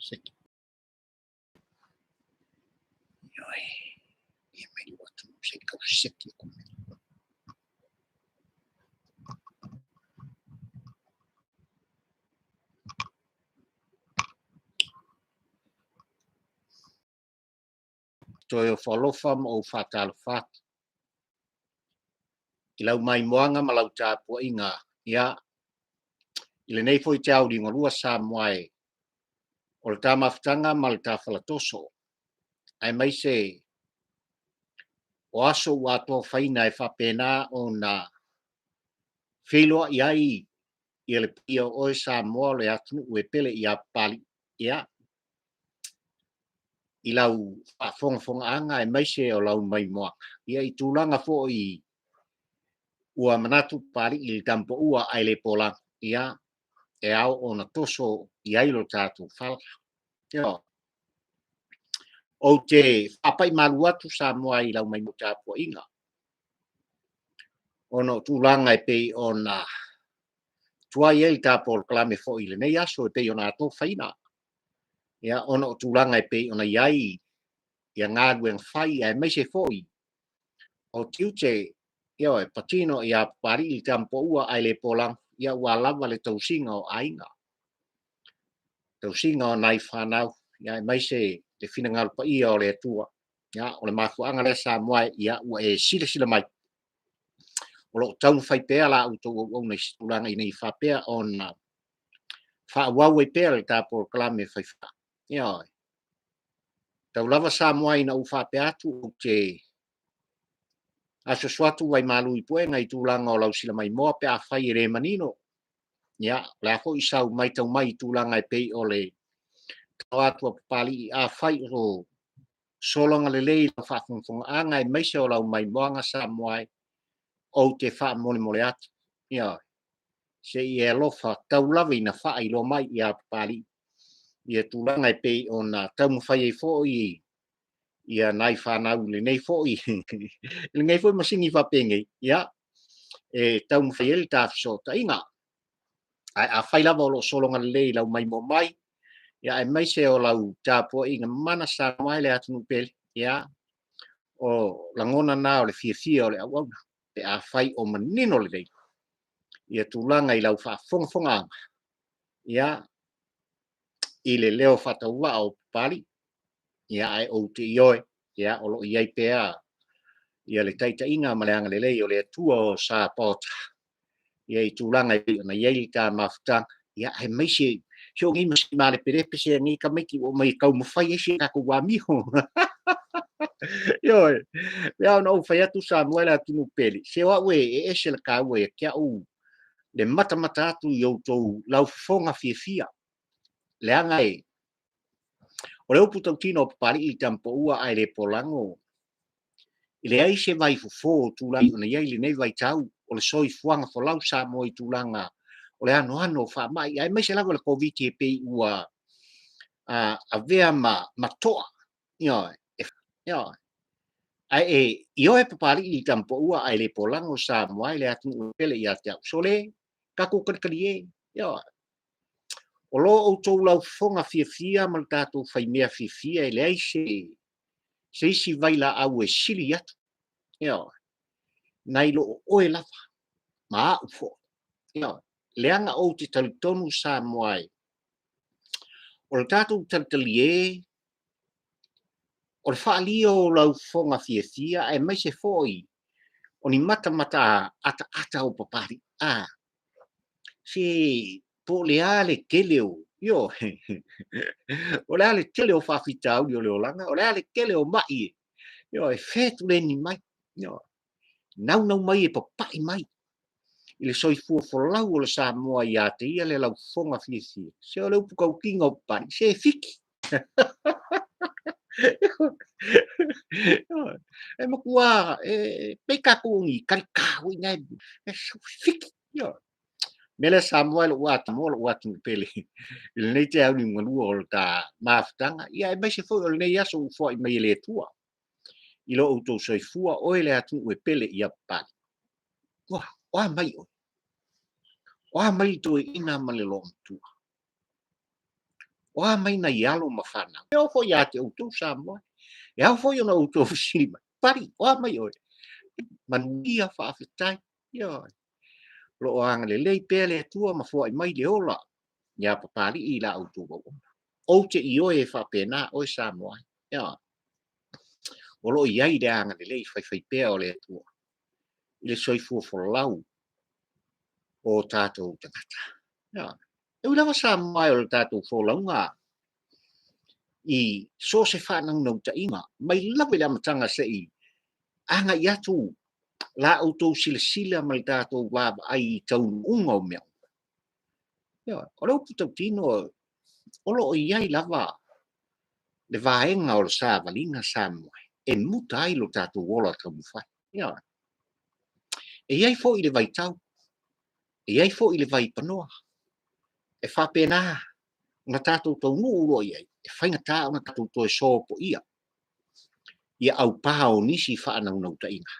Ioe, ia mai lou atunuu se i tau seki aku mea. Toe ofo alofa ma ou faatalofa atu i lau maimoaga ma lau tapuaiga, ia, i lenei foi te ao liugalua Samoa e, o le ta mafutaga ma le ta falatoso, aemaise o aso ua atoafaina e faapena ona feiloai ai ia le paia o oe Samoa o le atunuu e pele ia Papalii, ia, i lau faafogafogaaga aemaise o lau maimoaga, ia i tulaga foi ua manatu Papalii i le tamapaua ae le polago, ia, e ao ona toso i ai lo tatou fala. Ioe. Ou te faapai malu atu Samoa i lau maimoa tapuaiga, ona o tulaga e pei ona tuai ai le ta polokalame foi i lenei aso e pei ona atofaina, ia, ona o tulaga e pei ona i ai ia galuega fai aemaise foi o tiute, ioe, patino ia Papalii le tamapaua ae le polago, ia ua lava le tausiga o aiga, tausiga o nai fanau, ia, aemaise le finagalo paia o le Atua. Ia, o le mafuaaga lea Samoa, ia, ua e silasila mai o lo o taumafai pea la outou auauna i se tulaga ina ia faapea ona faaauau ai pea le ta polokalame faifaa. Ioe. Tau lava Samoa ina ou faapea atu ou te asuasu atu vaimalu i puega i tulaga o lau silamaimoa pe afai e le manino. Ia, o le a foi sau matau mai i tulaga e pei o le talo atu a Papalii, afai o sologa lelei lau faafogafogaaga aemaise o lau maimoaga Samoa e, ou te faamolemole atu, ioe, se i e alofa tau lava ina faailoa mai ia Papalii ia tulaga e pei ona taumafai ai foi ia nai fanau i lenei foi i lenei foi masini faapenei, ia, e taumafai ai le ta fesootaiga. Ae afai lava o lo o sologa lelei lau maimoa mai, ia, aemaise o lau tapuaiga mana Samoa e le atunuu pele, ia, o lagona na o le fiafia o le auauna pe afai o manino lelei ia tulaga i lau faafogafogaaga, ia, i le leo faatauvaa o Papalii. Ia, ae ou te ioe, ia, o lo o i ai pea ia le taitaiga ma le agalelei o le Atua o Sapaota, ia, i tulaga e pei ona i ai le ta mafutaga, ia, aemaise se o nei masini malepelepe se nei tamaiti ua omai e taumafai ai si a tatou amio. Ioe, ia ona ou fai atu Samoa e le atunuu pele, se o au e ese le taua ia te au le matamata atu i outou laufofoga fiafia, leaga e o le upu tautino o Papalii i tamapaua ae le polago, e leai se vaifofo o tulaga ona i ai lenei vaitau o le soifuaga folau Samoa i tulaga o le anoano o faamai, aemaise lava le Koviti e pei ua avea ma toa. Ioe, ioe. Ae e ioe Papalii i tamapaua ae le polago Samoa e le atunuu pele ia te au. Sole, tatou talitali e. Ioe. O lo outou laufofoga fiafia ma le tatou faimea fiafia, e leai se isi vailaau e sili atu. Ioe. Nai lo oe lava ma au foi. Ioe. Leaga ou te talitonu Samoa e, o le tatou talitali e, o le faalia o laufofoga fiafia aemaise foi o ni matamata ataata o Papalii. Ah, se po o le a le tele o, ioe, o le a le tele o faafitauli o le olaga, o le a le tele o mai e, ioe, fetuleni mai, ioe, naunau mai e papai mai i le soifua folau o le Samoa ia te ia le laufofoga fiafia. Se o le upu tautino o Papalii, se e fiki. E matua, e pei tatou o ni talikā oi nai, e fiki. Ioe. Mea lea Samoa e lou atu, lou atunuu pele i lenei te au liugalua o le ta mafutaga, ia, aemaise foi o lenei aso ua foai mai e le Atua i lo outou soifua, oe le atunuu e pele ia Papalii. Ua, o a mai oe? O a mai le toeaina ma le loomatua? O a mai nai alo ma fanau? E oo foi ia te outou Samoa. E ao foi ona outou fesili mai, Pali, o a mai oe? Manuia, faafetai. Ioe. O lo o agalelei pea le Atua ma foai mai le ola iā Papalii i la outou auauna. Ou te ioe e faapena oe Samoa. Ioe. O lo o i ai le agalelei faifaipea o le Atua i le soifua folau o tatou tagata. Ioe. E ui lava Samoa o le tatou folauga i so o se faanaunautaiga mai lava i le amataga se'i agai atu la outou silasila ma le tatou vaavaai i taunuuga o mea uma. Ioe, o le upu tautino o lo o i ai lava le vaega o le savaliga Samoa e muta ai lo tatou ola taumafai. Ioe. E i ai foi le vaitau, e i ai foi le vaipanoa e faapena ona tatou taunuu loa i ai, e faigata ona tatou toe sopoia ia aupā o nisi faanaunautaiga.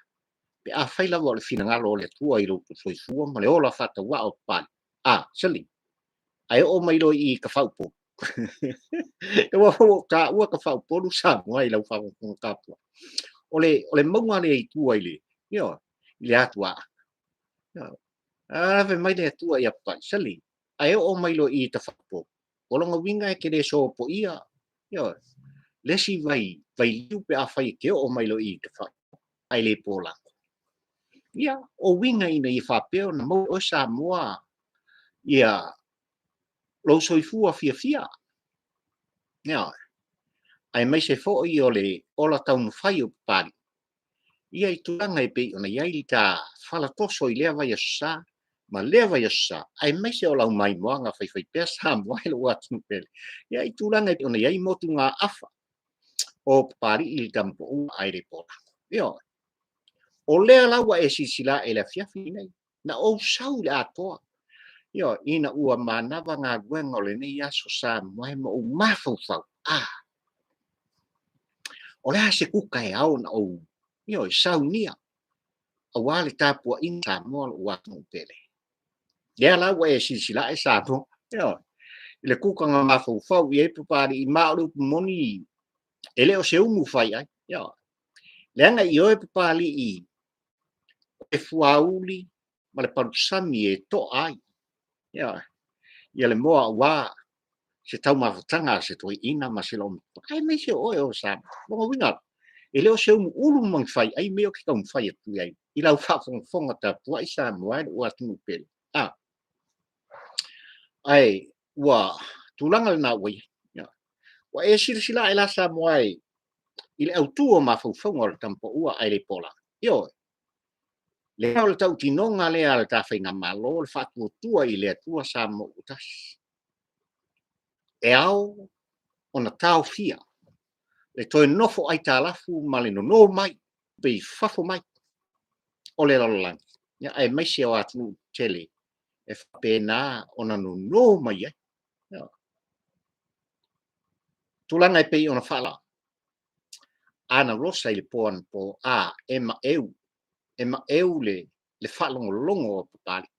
Pe afai lava o le finagalo o le Atua i lo outou soifua ma le ola faatauvaa o Papalii, a, sali, ae oo mai loa i i Tafaupolu. Ua ou taua Tafaupolu Samoa i lau faafogafoga tapuai. O le, o le mauga lea i tua i le, ioe, i le atuaa. Ioe. Ave mai le Atua ia Papalii, sali, ae oo mai loa i i Tafaupolu. O lona uiga e te le sopoia, ioe, le isi vai, vailiu pe afai e te oo mai loa i i Tafaupolu, ae le polago. Ia, o uiga ina ia faapea ona maua e oe Samoa ia lou soifua fiafia. Ioe. Aemaise foi o le ola taumafai o Papalii, ia i tulaga e pei ona i ai le ta falatoso i lea vaiaso Sa ma lea vaiaso Sa, aemaise o lau maimoaga faifaipea Samoa i lou atunuu pele, ia i tulaga e pei ona i ai motugaafa o Papalii i le tamapaua ae le polago. Ioe. O lea la ua e silasila ae i le afiafi lenei, na ou sau i le atoa, ioe, ina ua manava galuega o lenei aso Samoa e ma ou mafaufau, a, o le a se kuka e ao ona ou, ioe, saunia, aua le tapuaiga Samoa lou atunuu pele. Lea la ua e silasila ae Samoa, ioe, i le kuka na mafaufau i ai Papalii, ma o le upu moni, e le o se umu fai ai, ioe. Leaga ioe Papalii, o le fuauli ma le palusami e toa ai, ioe, ia le moa aua se taumafataga a se toeaina ma se loomatua, aemaise o oe o Samoa. Lona uiga, e le o se umuulu ma ni faiai mea ou te taumafai atu i ai i lau faafogafoga tapuai Samoa e lou atunuu pele. A, ae ua tulaga lena ua i ai. Ua e silasila ae la Samoa e i le autu o mafaufauga o le tamapaua ae le pola. Ioe. Lea o le tautinoga lea a le ta faigamalo, le faatuatua i le Atua Samoa ua tasi. E ao ona taofia le toe nofo aitalafu ma le nono mai pe i fafo mai o le lalolagi, aemaise o atunuu tetele e faapena ona nono mai ai. Tulaga e pei ona faala Ana Rosa i le po anapo, a, e maeu, e maeu le, le faalogologo a Papalii.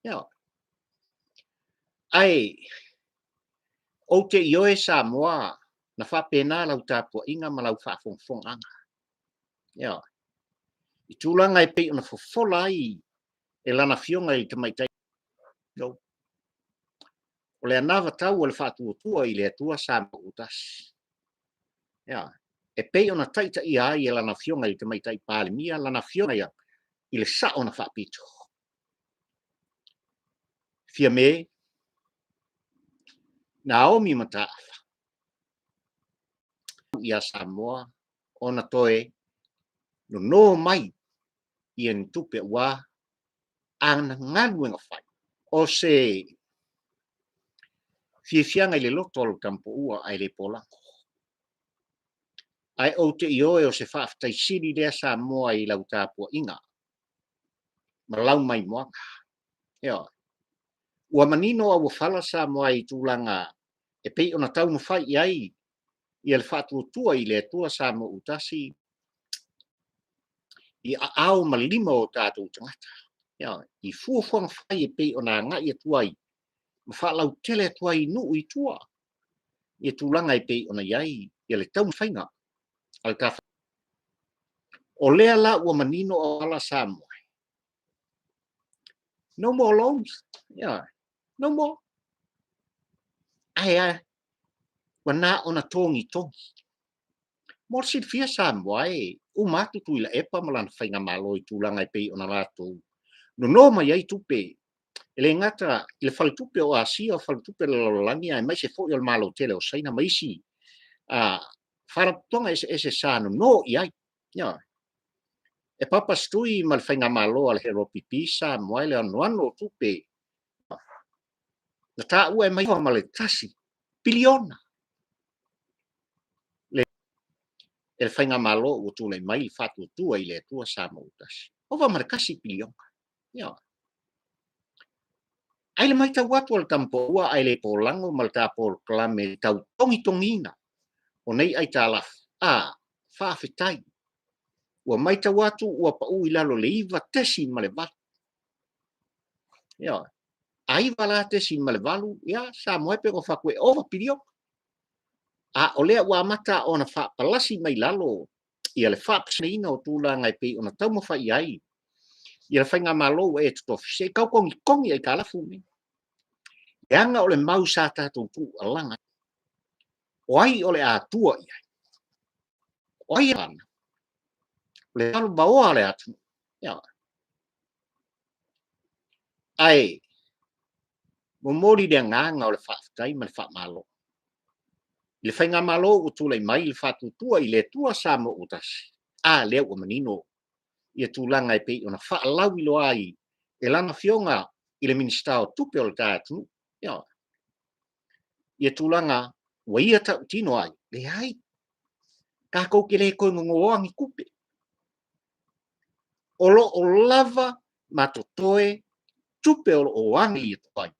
Ioe. Ae ou te ioe Samoa na faapena lau tapuaiga ma lau faafogafogaaga. Ioe. I tulaga e pei ona fofola ai e lana afioga i le tamaitai no. O le anavatau a le faatuatua i le Atua Samoa ua tasi. Ioe. E pei ona taitaia ai e lana afioga i le tamaitai Palemia lana afioga i le sao na faapito. Fiame, Naomi Mataafa ia Samoa ona toe nono mai ia ni tupe aua ana galuega fai. O se fiafiaga i le loto o le tamapaua ae le polago. Ae ou te ioe o se faafetai sili lea Samoa i lau tapuaiga ma lau maimoaga. Ioe. Ua manino auofala Samoa i tulaga e pei ona taumafai i ai ia le faatuatua i le Atua Samoa ua tasi i aao ma lima o tatou tagata. Ioe. I fuafuaga fai e pei ona agai atu ai ma faalautele atu ai i nuu i tua. Ia tulaga e pei ona i ai ia le taumafaiga a le ta. O lea la ua manino auala Samoa. No more loans. Yeah. No more. Ae a, ua na ona togitogi. Mo le silafia Samoa e uma atu Tuilaepa ma lana faigamalo i tulaga e pei ona latou nono mai ai tupe e le gata i le faletupe o Asia, o faletupe o le lalolagi, aemaise foi o le Malo tele o Saina ma isi faalapotopotoga eseese sa nono i ai. Ioe. E papasitui ma le faigamalo a le HRPP Samoa i le anoano o tupe na taua e mai ma le 1 piliona le e le faigamalo ua tulai mai le Faatuatua i le Atua Samoa ua Tasi. Ova ma le 1 piliona. Ioe. Ai le matau atu a le Tamapoua ai le polago ma le tapolokalame tau togitogiina o nei aitalafu, a faafetai ua matau atu ua pau i lalo le 9.8. Ioe. A 9 la tesi ma le 8, ia Samoa e pe ua fatu e ova piliona. A o lea ua amata ona faapalasi mai lalo ia le faapaseina o tulaga e pei ona taumafai ai ia le faigamalo ua e totofi se i tau togitogi aitalafu nei. Leaga o le mau sa tatou tuualaga, o ai o le a tua i ai? O ai ana? O le alo vaoa o le atunuu. Ioe. Ae momoli le agaga o le faafetai ma le faamalo i le faigamalo ua tulai mai le Faatuatua i le Atua Samoa ua Tasi. A lea ua manino ia tulaga e pei ona faalauiloa ai e lana afioga i le Minisita o Tupe o le ta atunuu. Ioe. Ia tulaga ua ia tautino ai, leai, tatou te le toe nonoa ni tupe. O lo o lava ma totoe tupe o lo o agi atu ai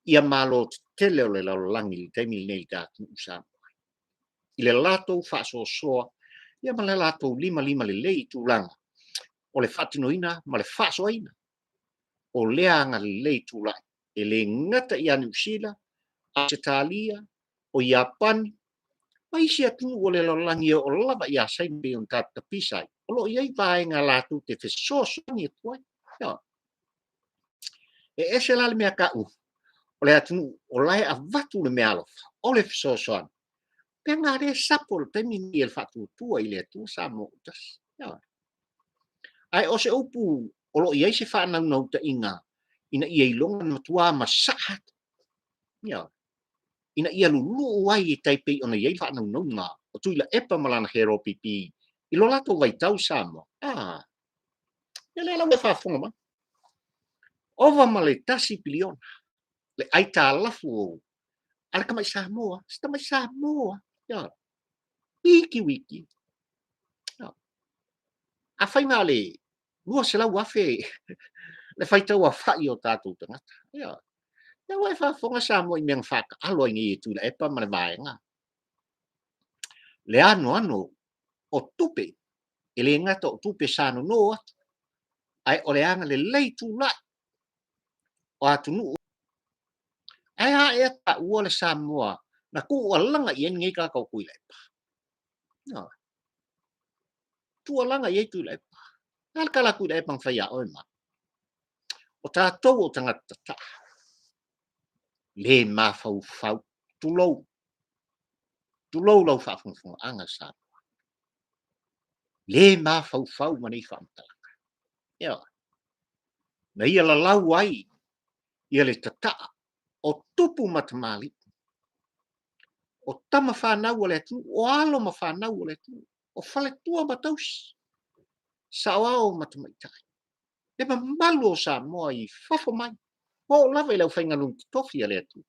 ia malo tetele o le lalolagi i le taimi lenei i le atunuu Samoa i le latou faasoasoa ia ma le latou limalima lelei i tulaga o le faatinoina ma le faasoaina o lea agalelei tulai e le gata ia Niu Sila, Ausetalia, o Iapani ma isi atunuu o le lalolagi e oo lava ia Saina pei ona tatou tapisa ai, o lo o i ai vaega latou te fesoasoani atu ai. E ese la le mea tau o le atunuu o la e avatu le meaalofa o le fesoasoani pe na lea sapo le taimi nei e le Faatuatua i le Atua Samoa ua Tasi. Ae o se upu o lo o i ai se faanaunautaiga ina ia iloga na matua masaa atu. Ioe. Ina ia luluu ai e tai pei ona i ai faanaunauga o Tuilaepa ma lana HRPP i lo latou vaitau Samoa. Ah, ia lea lau e faafofoga mai. Ova ma le 1 piliona le aitalafu o a le tamai Samoa, se tamai Samoa. Ioe. Wiki wiki. A fai na le 200,000 le faitau aofai o tatou tagata. Ioe. Ia ua e faafofoga Samoa i mea na faataalo ai nei e Tuilaepa ma le vaega. Le anoano o tupe, e le gata o tupe sa nono atu, ae o le agalelei tulai o atunuu. Ae a ea taua le Samoa na tuualaga i ai lenei tagata o Tuilaepa? Ioe. Tuualaga i ai Tuilaepa. A le tala Tuilaepa na fai ia oe ma? O tatou o tagata tataa, le mafaufau, tulou, tulou lau faafogafogaaga Samoa, le mafaufau ma nei faamatalaga. Ioe. Na ia lalau ai ia le tataa o tupu ma tamalii, o tama fanau a le atunuu, o alo ma fanau o le atunuu, o faletua ma tausi, saoao ma tamaitai, le mamalu o Samoa i fafo mai, ua oo lava i le aufaigaluega totofi a le Atua.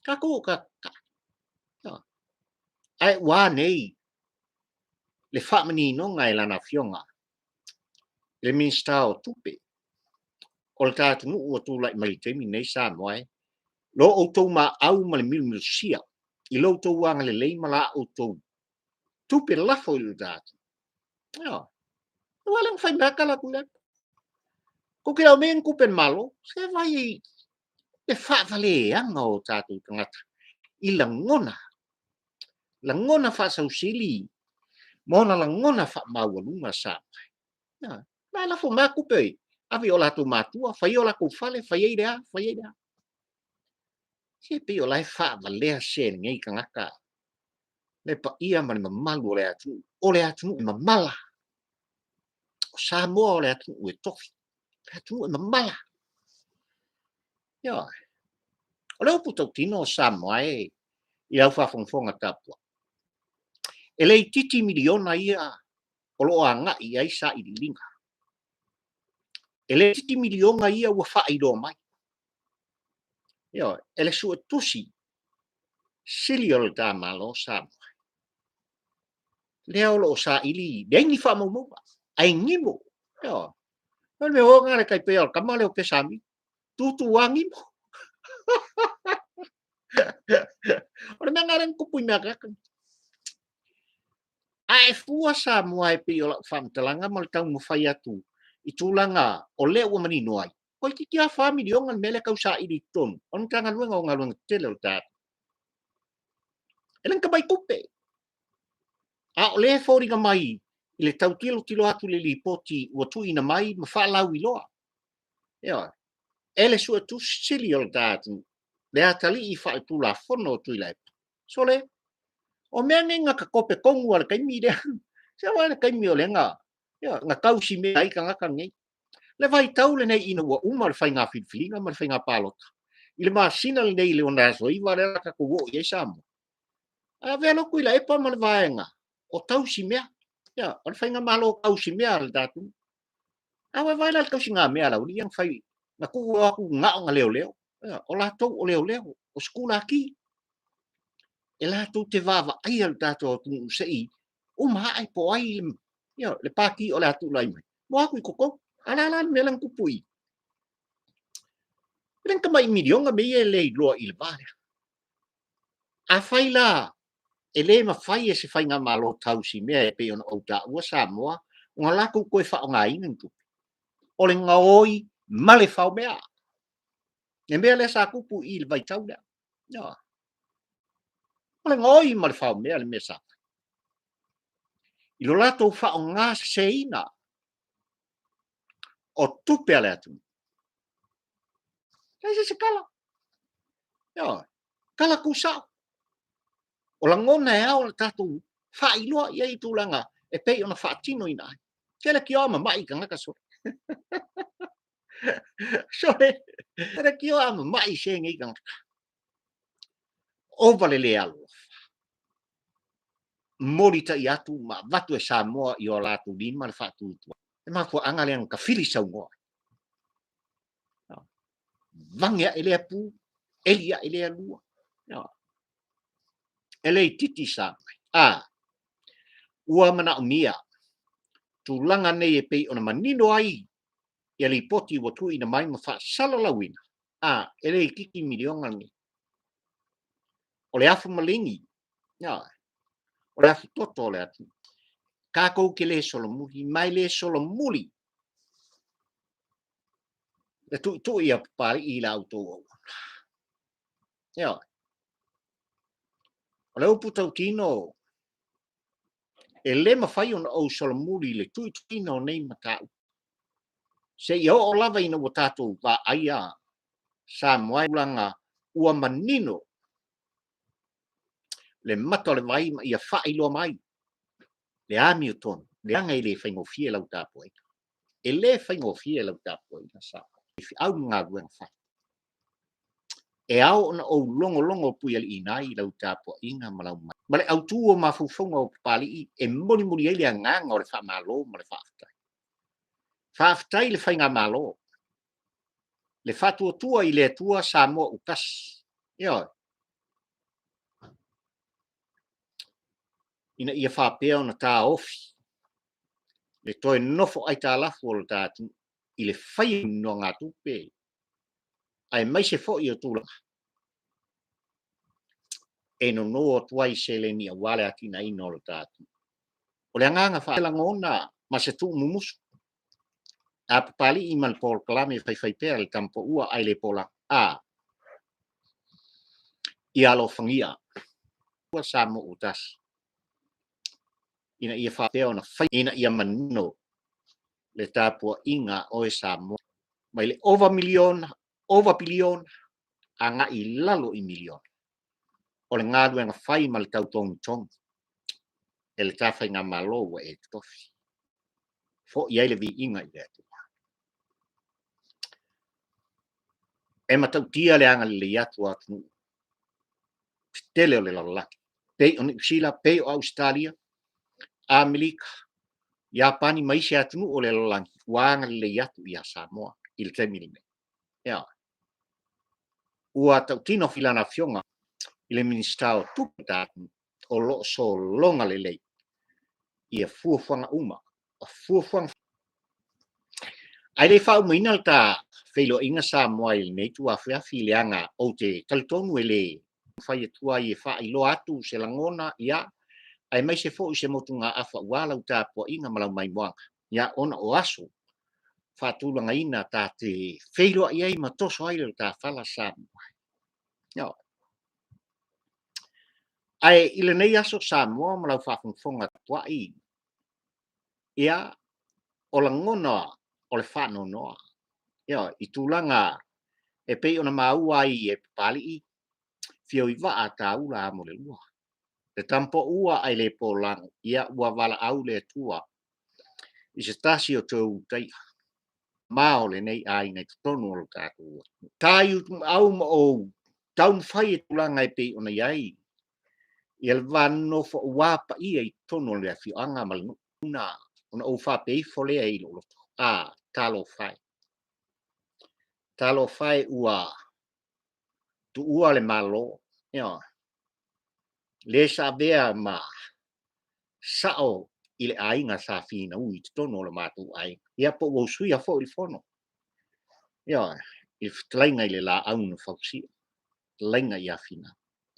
Tatou o tatou. Ae ua a nei le faamaninoga e lana afioga le Minisita o Tupe o le ta atunuu ua tulai mai i le taimi lenei Samoa e lo outou maau ma le milumilusia i lo outou agalelei ma la outou tupe lafo i le ta atunuu. Ioe. Aua le na fai mai tala atu i ai. Kou te lau mea ni tupe le Malo. Se vai. Le faavaleaga o tatou tagata i lagona, lagona faasausili ma ona lagona faamaualuga sa mai. Na, la lafo mai tupe, ave i o latou matua, fai ai o latou fale, fai ai le a, fai ai le a. Se pei o la e faavalea se lenei tagata le paia ma le mamalu o le atunuu, o le atunuu e mamala. O Samoa o le atunuu e tofi, le atunuu e mamala. Ioe. O le upu tautino o Samoa e i lau faafogafoga tapuai, e le itiiti miliona ia o lo o agai i ai sailiiliga. E le itiiti miliona ia ua faailoa mai. Ioe, e le suetusi sili o le ta Malo Samoa. Lea o lo o saili, leai ni faamaumauga, ae gimo. Ioe. O le mea o le tai pei o le tama lea o Pesami, tutu lava gimo. O le mea lena lea na tupu i mea tagata. A e fua Samoa e pei o lau faamatalaga ma le taumafai atu i tulaga o lea ua manino ai, toeitiiti lava 4 miliona le mea lea tau saili i totonu o le Matagaluega o Galuega Tetele o le ta. E le ni tamai tupe. A o lea e foliga mai i le tau tilotilo atu i le lipoti ua tuuina mai ma faalauiloa. Ioe. E le suetusi sili o le ta atunuu, le atalii faaletulafono o Tuilaepa. Sole, o mea nei na tatope tonu lava i le taimi lea. Se aua le taimi o lea na, ioe, na tausimea ai tagata nei. Le vaitau lenei ina ua uma le faiga filifiliga ma le faiga palota, i le masina lenei i le aso 9 lea o le a tatou oo i ai Samoa, ae avea loa Tuilaepa ma le vaega o tausimea. Ia, o le faigamalo tausimea a le tatou. A ua vaai la i le tausigamea a le aualii ia na fai, na tuu atu na o leoleo. Ia, o latou o leoleo, o sikulaki. E latou te vaavaaia le tatou atunuu se i uma ae po o ai le pati o le a tulai mai, ma o atu i totonu. A o le a la le mea lea na tupu i i? E le ni tamai miliona mea ia e le iloa i le va lea. Afai la e le mafai e se faigamalo tausimea e pei ona ou taua Samoa ona latou toe faaaogaina ni tupe, o le gaoi ma le faomea. Le mea lea sa tupu i le vaitau lea. O le gaoi ma le faomea le mea sa fai. I lo latou faaaoga seseina o tupe a le atunuu. Leai se isi tala. Ioe. Tala tuusao. O lagona e ao ona tatou faailoa i ai tulaga e pei ona faatinoina ai. Se leitioa mamai i tagata sole. Sole, leitioa mamai i se nei tagata. Ova le le alofa. Molitai atu ma avatu e Samoa i o latou lima le faatuatua. Le mafuaaga lea na tafili saunoa ai. Vage ae lea pu, eli ae lea lua. E le itiiti sa mai. A, ua manaomia tulaga nei e pei ona manino ai ia lipoti ua tuuina mai ma faasalalauina. A, e le itiiti miliona lenei. O le afu maligi, o le afu toto o le atunuu. Tatou te le solomuli, ma e le solomuli le tuitui a Papalii i la outou auauna. Ioe. O le upu tautino, e le mafai ona ou solomuli i le tuituiina o nei mataupu. Seia oo lava ina ua tatou vaaia Samoa e tulaga ua manino le mata o le vai ma ia faailoa mai le amiotonu, leaga e le faigofie lau tapuaiga. E le faigofie lau tapuaiga Samoa. I feau ma galuega fai. E ao ona ou logologo puialiiina ai i lau tapuaiga ma lau mai. Ma le autu o mafaufauga o Papalii e molimoli ai le agaga o le faamalo ma le faafetai. Faafetai i le Faigamalo, le faatuatua i le Atua Samoa ua tasi. Ioe. Ina ia faapea ona taofi le toe nofo aitalafu o le ta atunuu i le faia o nonogatupe aemaise foi o tulaga e nono atu ai seleni aua le atinaeina o le ta atunuu. O le agaga faalagona ma se tuumumusu a Papalii ma le polokalame faifaipea le Tamapaua ae le Polaga. A. Ia alofagia ua Samoa ua tasi, ina ia faapea ona fai ina ia manino le tapuaiga a oe Samoa, mai le ova miliona, ova piliona, agai i lalo i miliona. O le galuega fai ma le tau togitogi e le ta faigamalo ua e totofi. Foi ai le viiga i le Atua. E matautia le agalelei atu o atunuu tetele o le lalolagi, pei o Niu Sila, pei o Ausetalia, Amerika, Iapani ma isi atunuu o le lalolagi ua agalelei atu ia Samoa i le taimi lenei. Ia, ua tautino i lana afioga i le Minisita o Tupe o lo o sologa lelei ia fuafuaga uma, o fuafuaga. Ae le faaumaina le ta feiloaiga Samoa i lenei tuafiafi, leaga ou te talitonu e le fai atu ai e faailoa atu se lagona, ia, aemaise foi se motugaafa aua lau tapuaiga ma lau maimoaga, ia, ona o aso faatulagaina ta te feiloai ai ma toso ai le ta fala Samoa. Ia, ae i lenei aso Samoa ma lau faafogafoga tapuai, ia, o lagona o le faanoanoa, ia, i tulaga e pei ona maua ai e Papalii fio i vaa taula amo le lua le tampoua ae le polago, ia, ua valaau le Atua i se tasi o toe ulutaia ma o lenei aiga i totonu o le tatou tai utumaau ma ou taumafai e tulaga e pei ona i ai ia le va nonofo aua paia i totonu o le afioaga ma le nuu, ona ou faapea ifo lea i lou loto, a, talofa e, talofa e, ua tuua le Malo, ioe, le sa avea ma sao i le aiga sa finau i totonu o le matou aiga. Ia, po ua usuia foi le fono, ioe, i le fetalaiga i le laau na fausia, fetalaiga ia Finau,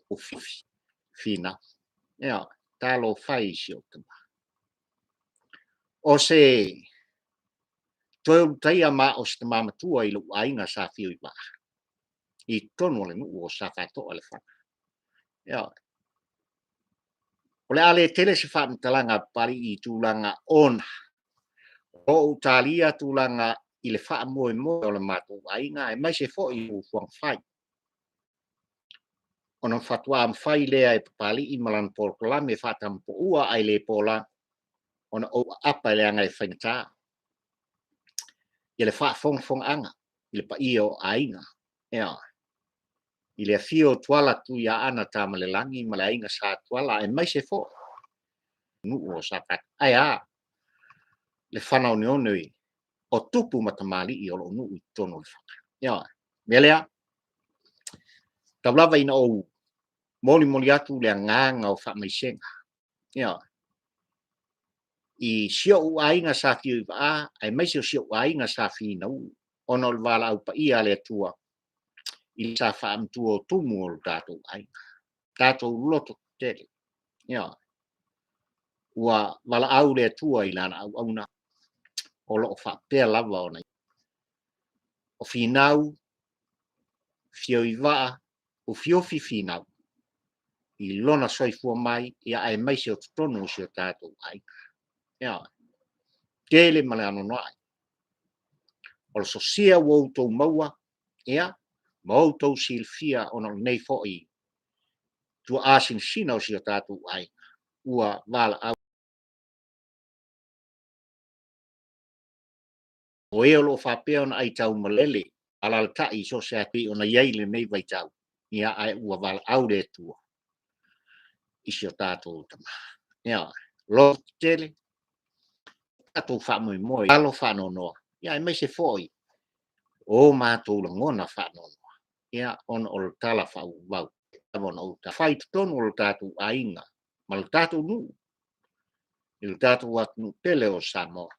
o Finau. Ioe, talofa e i si ou tama. O se toe ulutaia ma o se tama matua i lou aiga sa fio i vaa i totonu o le nuu o Safatoa le Faga. Ioe. O le a le tele se faamatalaga a Papalii i tulaga ona o ou talia tulaga i le faamoemoe o le matou aiga, aemaise foi i fuafuaga fai. Ona faatoa mafai lea e Papalii ma lana polokalame faatampoua ae le pola ona ou aapa, leaga e faigata ia le faafogafogaaga i le paia o aiga, ioe, i le afio o Tuala Tuiaana Tamalelagi ma le aiga Sa Tuala, aemaise foi nuu o Safata. Ae a le fana oneone o tupu ma tamalii o loo nuu i totonu o le Faga. Ioe, mea lea, tau lava ina ou molimoli atu le agaga o faamaisega, ioe, i si ou aiga sa fio i vaa, aemaise o si ou aiga sa finau, ona o le valaau paia a le Atua i sa faamatua o tumu o le tatou aiga, tatou loto tele. Ioe, ua valaau le Atua i lana auauna o lo o faapea lava ona o Finau fio i vaa, ufiofi Finau i lona soifua mai, ia, aemaise o totonu o si o tatou aiga. Ioe, tele ma le anoanoai o le sosia ua outou maua, ia, ma outou silafia, ona o lenei foi tuaa sinasina o si o tatou aiga ua valaau. O e o lo o faapea ona aitau malele alalatai i so o se atu ona i ai lenei vaitau, ia, ae ua valaau le Atua i si o tatou tama. Ia, loto tele, tatou faamoemoe, alo faanoanoa, ia, aemaise foi o matou lagona faanoanoa, ia, ona o le tala faauvau ona ou fai totonu o le tatou aiga ma le tatou nuu i le tatou atunuu pele o Samoa.